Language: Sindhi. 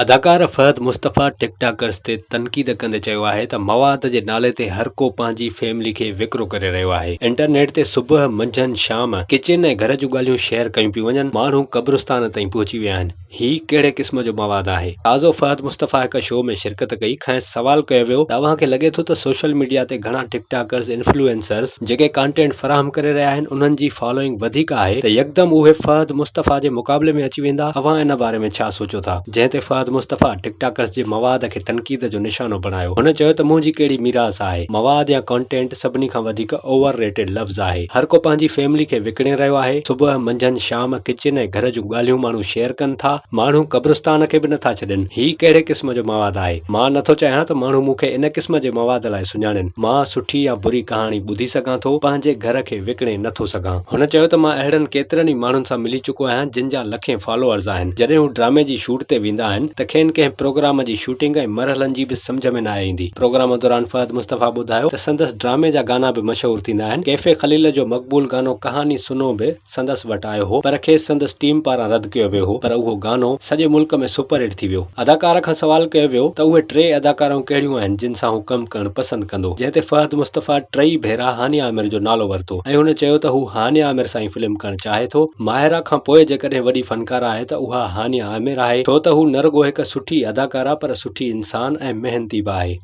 اداڪار فهد مصطفيٰ ٽڪ ٽاڪرز تي تنقيد ڪندي چيو آهي ته مواد جي نالي تي هر ڪو پنهنجي فيملي کي وڪرو ڪري رهيو آهي، انٽرنيٽ تي صبح، منجهند، شام ڪچن ۽ گهر جون ڳالهيون شيئر ڪيون پيون وڃن، ماڻهو قبرستان تائين پهچي ويا آهن، هي ڪهڙي قسم جو مواد آهي؟ تازو فهد مصطفيٰ هڪ شو ۾ شرڪت ڪئي، کانئس سوال ڪيو ويو ته اوهان کي لڳي ٿو ته سوشل ميڊيا تي گهڻا ٽڪ ٽاڪرز، انفلوئنسرز جيڪي ڪانٽينٽ فراهم ڪري رهيا آهن انهن جي فالوئنگ وڌيڪ آهي ته يڪدم اهي فهد مصطفيٰ جي مقابلي ۾ اچي ويندا، اوهان ان باري ۾ ڇا سوچيو ٿا؟ جنهن تي فهد مصطفيٰ ٽڪ ٽاڪرز جي مواد کي تنقيد جو نشانو بڻايو. هن چيو ته منهنجي ڪهڙي ميراث آهي؟ مواد يا ڪانٽينٽ سڀني کان وڌيڪ اوور ريٽيڊ لفظ آهي. هر ڪو پنهنجي فيملي کي وڪڻي رهيو آهي. صبح، منجهند، شام ڪچن ۽ گهر جون ڳالهيون ماڻهو شيئر ڪن ٿا. ماڻهو قبرستان کي به نٿا ڇڏين. هي ڪهڙي قسم جو مواد آهي؟ مان نٿو چاهيان ته ماڻهو مون کي ان قسم جي مواد لاء سڃاڻين. مان سٺي يا بري ڪهاڻي ٻڌي سگهان ٿو، پنهنجي گهر کي وڪڻي نٿو سگهان. هن چيو ته مان اهڙن ڪيترن ئي ماڻهن سان ملي چڪو آهيان جن جا لکين فالوئرز آهن، جڏهن هو ڊرامي جي شوٽ تي ويندا آهن ته کين ڪنهن پروگرام جي شوٽنگ ۽ مرحلن جي به سمجهه ۾ ناهي ايندي. پروگرام دوران فهد مصطفيٰ ٻڌايو ته سندس ڊرامي جا گانا به مشهور ٿيندا آهن، ڪيفي خليل جو مقبول گانو ڪهاني سنو به سندس وٽ آيو هو پر کيس سندس ٽيم پاران رد ڪيو ويو هو پر اهو گانو سڄي ملڪ ۾ سپر هٽ ٿي ويو. اداڪار کان سوال ڪيو ويو ته اهي ٽي اداڪارائون ڪهڙيون آهن جن سان هو ڪم ڪرڻ پسند ڪندو جنهن تي فهد مصطفيٰ ٽئي ڀيرا هانيه عامر جو نالو ورتو ۽ هن چيو ته هو هانيه عامر سان ئي فلم ڪرڻ چاهي ٿو. ماهره کان پوء جيڪڏهن وڏي فنڪاره آهي ته اها هانيه عامر آهي ڇو ته هو نه رڳو هڪ سٺي اداڪاره پر سٺي انسان ۽ محنتي به آهي.